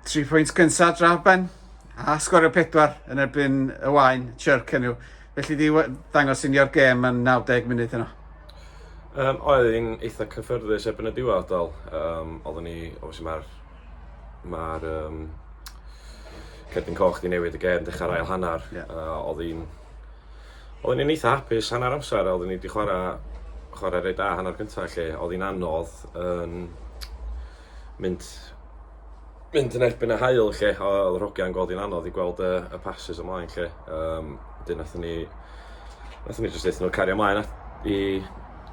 Tri pwynt cyntaf draw Ben, a sgorio pedwar yn erbyn y Waun, Chirk enw. Felly di ddangos i ni o'r gêm yn 90 munud yno. Um, oedd hi'n eitha cyffyrddus erbyn y diwedd dal. Um, oeddwn ni, obviously mae'r mae'r um, cerdyn coch di newid y gêm dechrau'r ail hanner. Yeah. Oedd hi'n oeddwn ni'n eitha hapus hanner amser, oeddwn ni wedi chwarae chwarae reit da hanner cyntaf lle oedd hi'n anodd yn mynd mynd yn erbyn y haul 'lly o- o'dd yr hogia'n gweld hi'n anodd i gweld y y passes ymlaen 'lly. Yym 'dyn nathon ni nathon ni jyst deutho n'w cario mlaen a i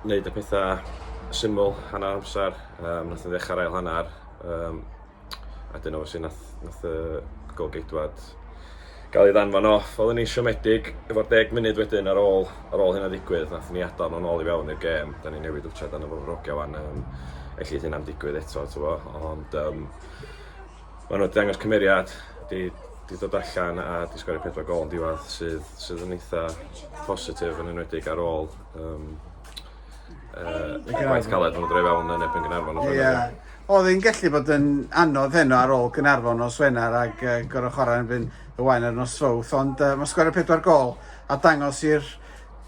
neud y petha syml hannar amsar yym nathon ni ddechra'r ail hannar yym a 'dyn obviously nath nath y gôl-geidwad ga'l ei ddanfon off. Oedden ni'n siomedig efo'r deg munud wedyn ar ôl ar ôl hynna ddigwydd nathon ni adal nhw nôl i fewn i'r gêm. Da ni'n newid dwtsiad arno fo'r hogia wan yym ellith hynna'm digwydd eto t'bo ond yym ma' nhw 'di dangos cymeriad 'di 'di dod allan a 'di sgorio pedwar gôl yn diwedd sydd sydd yn eitha positif yn enwedig ar ôl yym yy gwaith caled ma' nhw 'di roi fewn yn erbyn Gaernarfon nos Wener. Ie. Oedd hi'n gallu bod yn anodd heno ar ôl Gaernarfon nos Wener ag uh, gorfod chwarae yn erbyn y Waun ar nos Fawrth, ond uh, mae sgorio pedwar gol a dangos i'r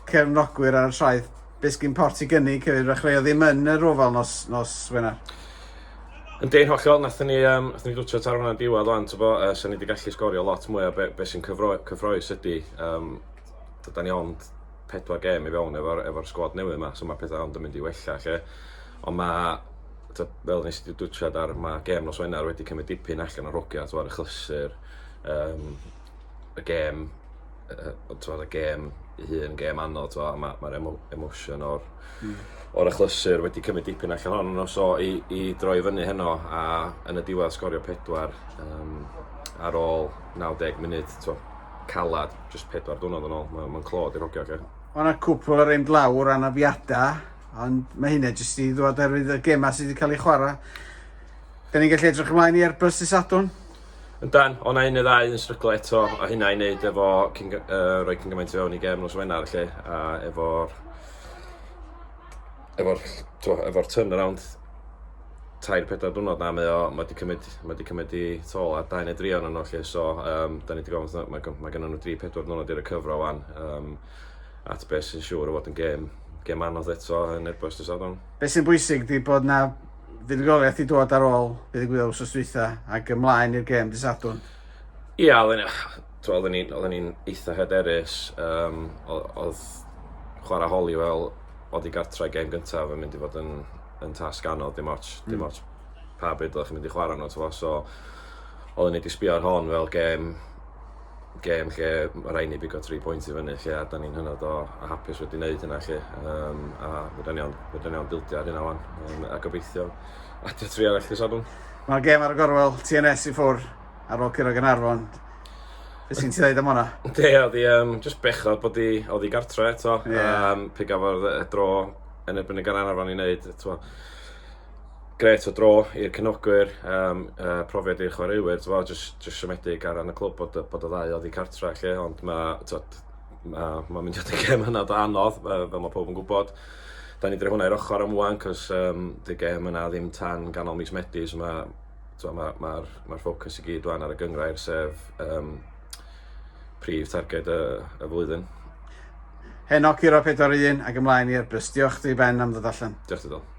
cefnogwyr ar y traeth beth sgyn Port i gynnig hefyd, fe chreu o ddim yn yr ofal nos, nos Wener. Yndi'n hollol, nathon ni, um, nathon ni dwtio tar hwnna'n diwedd wan, ti'n bo, uh, so ni wedi gallu sgorio lot mwy o be, be sy'n cyfro, cyffroes ydy, um, dyda ni ond pedwar gêm i fewn efo'r efo sgwad newydd yma, so mae pethau ond yn mynd i wella, lle. Ond mae t'od fel nes di dwtsiad ar ma' gêm nos Wener wedi cymryd dipyn allan o'r hogia t'mod achlysur yym y gêm yy t'mod y gêm 'i hun gêm anodd t'mo' a ma' ma'r emo- emotion o'r... Hmm. ...o'r achlysur wedi cymryd dipyn allan ohonon n'w so i i droi fyny heno a yn y diwedd sgorio pedwar yym ar ôl 90 munud t'mo' calad jyst pedwar diwrnod yn ôl ma' ma'n clod i'r hogia 'lly. O' 'na cwpwl o rein lawr anafiada Ond mae hynna jyst i ddod oherwydd y gemau sydd wedi cael eu chwarae. Da ni'n gallu edrych ymlaen i Airbus dydd Sadwrn? Yndan, o' 'na un neu ddau yn stryglo eto, a hynna i neud efo cyn gy- yy roi cyn gymaint i fewn i gêm nos Wener 'lly, a efo'r efo'r t'mo' efo'r turnaround tair pedair diwrnod 'na mae o ma' 'di cymryd ma' 'di cymryd 'i toll ar dau neu dri ohonyn nhw 'lly so yym 'dan ni 'di gweld ma' ma' gynnon nhw dri pedwar diwrnod i recyfro 'wan yym at beth sy'n siŵr o fod yn gêm gêm anodd eto yn Airbus dy Sadwrn. Be sy'n bwysig di bod na fuddugoliaeth i dod ar ôl be ddigwyddodd wsos dwytha ac ymlaen i'r gêm dy Sadwrn. Ia, oedden ni'n oedden ni'n eitha hyderus. Um, oedd chwarae Holywell oddi gartre gêm gyntaf yn mynd i fod yn, yn tasg anodd, dim ots, dim ots pa bryd oeddech chi'n mynd i chwarae nhw, t'mo', so oedden ni wedi sbio ar hon fel gêm gêm lle ma' raid ni bigo 3 pwynt i fyny 'lly a 'dan ni'n hynod o hapus wedi wneud hynna 'lly yym a fedran ni ond fedran ni ond bildio ar hynna 'wan yym a gobeithio adio tri arall dy' Sadwrn. Mae'r gêm ar y gorwel, TNS i ffwr ar ôl curo Gaernarfon. Be sy'n ti ddeud am hwnna? Yndi, oedd hi yym jyst bechod bod hi oddi gartre eto. Ie. Yym pe gafodd y dro yn erbyn y Gaernarfon i neud t'mo' grêt o dro i'r cefnogwyr, yym yy profiad i'r chwaraewyr t'mo' jyst jyst siomedig ar ran y clwb bod y bod y ddau oddi cartra 'lly ond ma' t'od ma' ma'n mynd i fod yn gêm hynod o anodd yy fel ma' powb yn gwbod. 'Dan ni 'di roi hwnna i'r ochor am ŵan 'c'os yym 'di'r gêm yna ddim tan ganol mis Medi so ma' t'mo' ma' ma'r ma'r ffocws i gyd ŵan ar y gynghrair sef yym prif targed y y flwyddyn. Heno curo 4-1 ac ymlaen i Airbus. Diolch ti Ben am ddod allan. Diolch ti Dyl.